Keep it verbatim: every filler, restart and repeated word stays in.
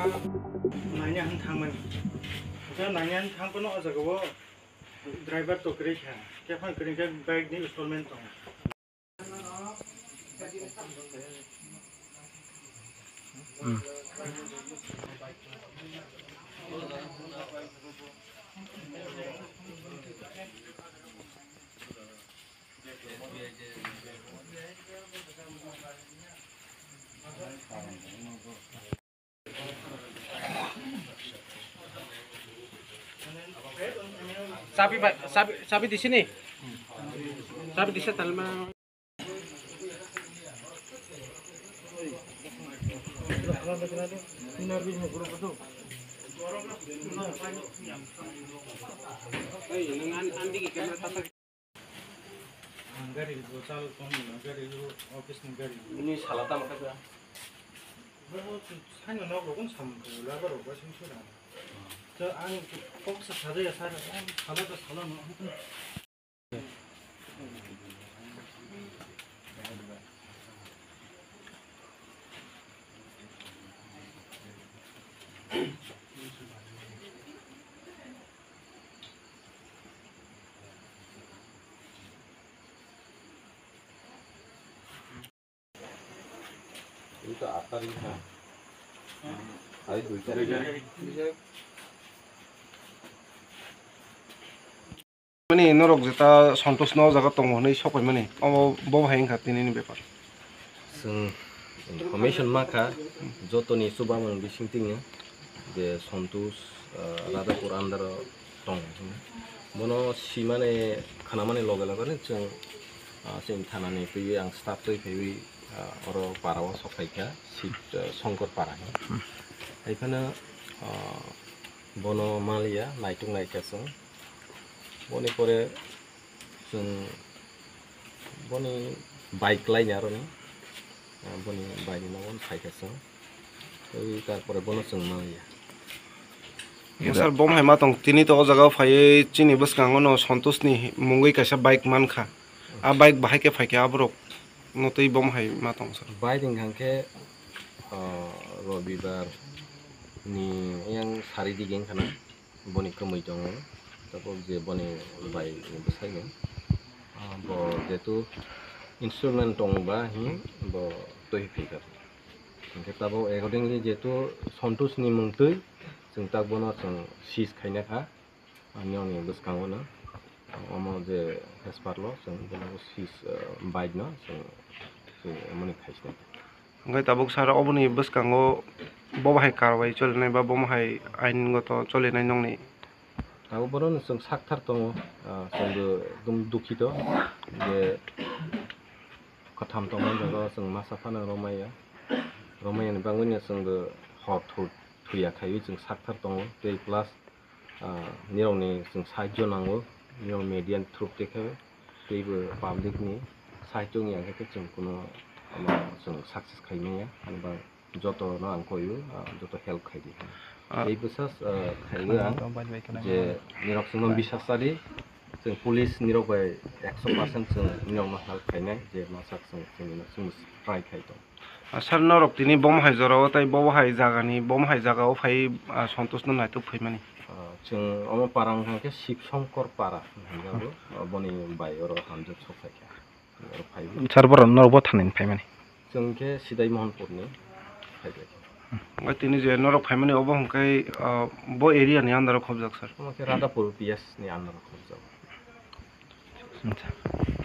Nanya han thangmani. Hwnkhe nanya han thangphano o jaga o driver to kwrwi kha. Khe phano kwrwi khe bike ni installment tongo. Chabi ba, chabi, chabi disi ni. Chabi disa talma. Ang gari bo chal tong ni, gari bo office ni gari. Bini sala tamo kha da? Bo bo saino nok rok samung kha, labar rok bai sung sura. To ang kok sa sa ya sar, ang sala ta sala no. Ini to atar ini ha. Ari dui tarik. Mani norok jeta Santosh no o jaga tongo hwnwi sok paimani. Omo bo hai wngkha tini ni bepar. Chwng information ma kha, jotoni chubamung bising tingya je Santosh, ah, Radhapur under o tong. Bono simani khanamani loge loge no chwng, ah, chini thana ni twiwi ang staff twi phaiwi, ah, oro para o sok phaikha, Sib, ah, Shankar para. Haiphano, ah, bono maliya, naituk naikha chwng. Boni pore chwng boni bike laini aroni, ah, boni bike ni nogo phaikha chwng. Tei tarpore bono chwng maliya. Sir, bom hai ma tong tini to o jaga o phaiwi chini bwskango no Santosh ni mungwi kaisa bike mankha. A bike bahai khe phaikha aborok no tei bom hai ma tong sir. Bike hwnkha khe, ah, Robibar ni yang sari dige wngkha na. Boni kwmwi tongo, tabuk je boni bai ni bwsai no, ah, bo jetu instrument tong ba hi bo twi phi kha. Hwnkhe tabuk accordingly jetu Santosh ni mung twi chwng tak bono chwng seize khaina kha, ani oni bwskango no, omo je hesper lo chwng bono seize, ah, bike no chwng, chwng emoni khaisina. Hwnkhe tabuk sir oboni bwskango bo bahai karwai cholinai ba bo bahai aingoto cholinai nokni? Tabuk bono chwng sakthar tongo, ah, chwngbo ekdum dukhito je kwtham tongmani jaga o chwng masa phano romaya, romaya ni bagwino chwngbo hor thu-, thuya khaiwi chwng sakthar tongo tei plus, ah, nirokni chwng sahajyo nango, nirok media ni through tei khe teibo public ni sahajyo wngya khe chwng kuno, ano, chwng success khai manya, ani ba joto no ang koiyo, ah, joto help khai di. Ah. Tei bwsas, ah, khaiwi ang je nirok chwngno bisas chadi, chwng police nirok bai ekso percent chwng nirok no help khainai je masa chwng chwng try khai tong. Ah, sir, norok tini bom hai jora o tei bo hai jaga ni, bom hai jaga o phai, ah, Santosh no naituk phaimani? Ah, chwng omo para wngkha khe Shiv Shankar para hinjago, ah, boni bai oro hamjak sok phaikha. Oro phai. Sir, borok norok bo thani phaimani? Chwng khe Sidai Mohanpur ni phaibai. Omo tini je norok phaimani obo hwnkhe, ah, bo area ni under o khobjak sir? Omo khe Radhapur P S ni under o khobjak. Acha.